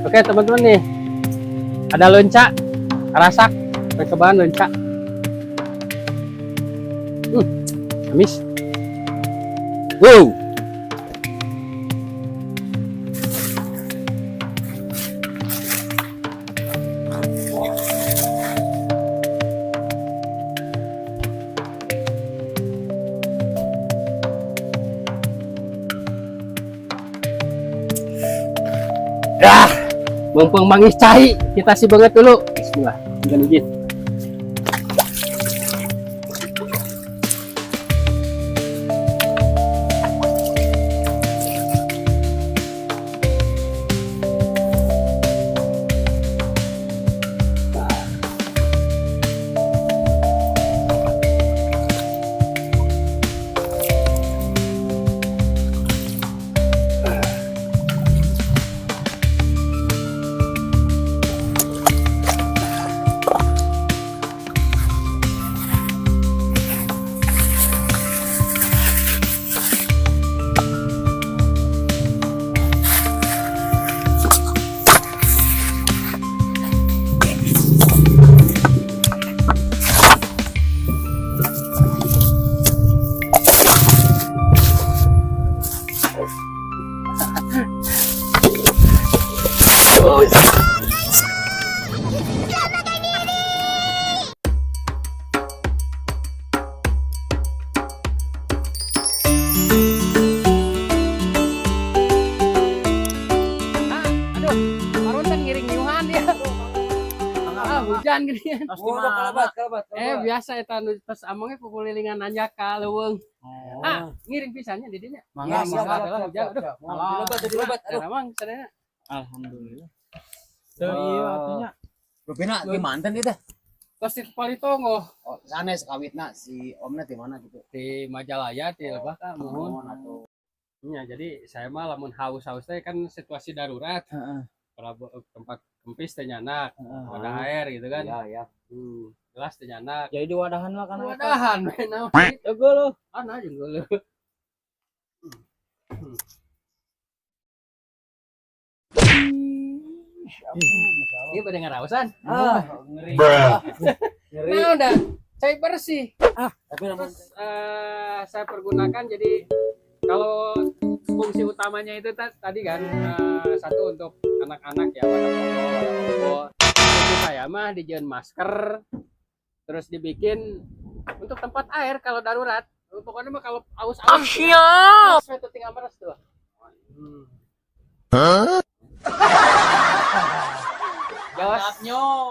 Oke teman-teman nih, ada leunca, rasak, percobaan leunca. Amis. Wow. Dah, mumpung manggih cai, kita sibeungeut dulu. Bismillah, dengan izin. Ah, aduh, barusan ngiring nyuhan ya. Ah, hujan gini. Oh, kalabat, kalabat. Eh, biasa eta nu tos amongnya kukulilingan nanya ka leuweung. Oh. Ah, ngiring pisannya di dinya. Mangga, Ya, mangga. siap, siap, siap. Aduh, Dilebat, dilebat. Aduh. Emang sadayana. Alhamdulillah. Teu ieu atunya. Rupina di mantan itu. Tos di Palitongo Oh, sanes kawitna si omna di mana gitu. di Majalaya di lebah ka muhun. Muhun atuh. Ya, jadi saya mah lamun haus-haus teh kan situasi darurat. Heeh. Tempat kempis teh nyanak, ada air gitu kan. Iya, iya. Jelas teh nyanak. Jadi di wadahan lah kan. Wadahan we naon. Teguh lu. Ah, nah jeung geuleuh. Iya pada ngarausan. Ah, ngeri. Ngeri. Nah, udah cai bersih. Tapi namun Terus saya pergunakan jadi kalau fungsi utamanya itu tadi kan satu untuk anak-anak ya pada foto, pada foto. Itu saya mah dijieun masker terus dibikin untuk tempat air kalau darurat. Pokoknya mah kalau aus-aus. Siap. Terus tinggal meres tuh. Jos.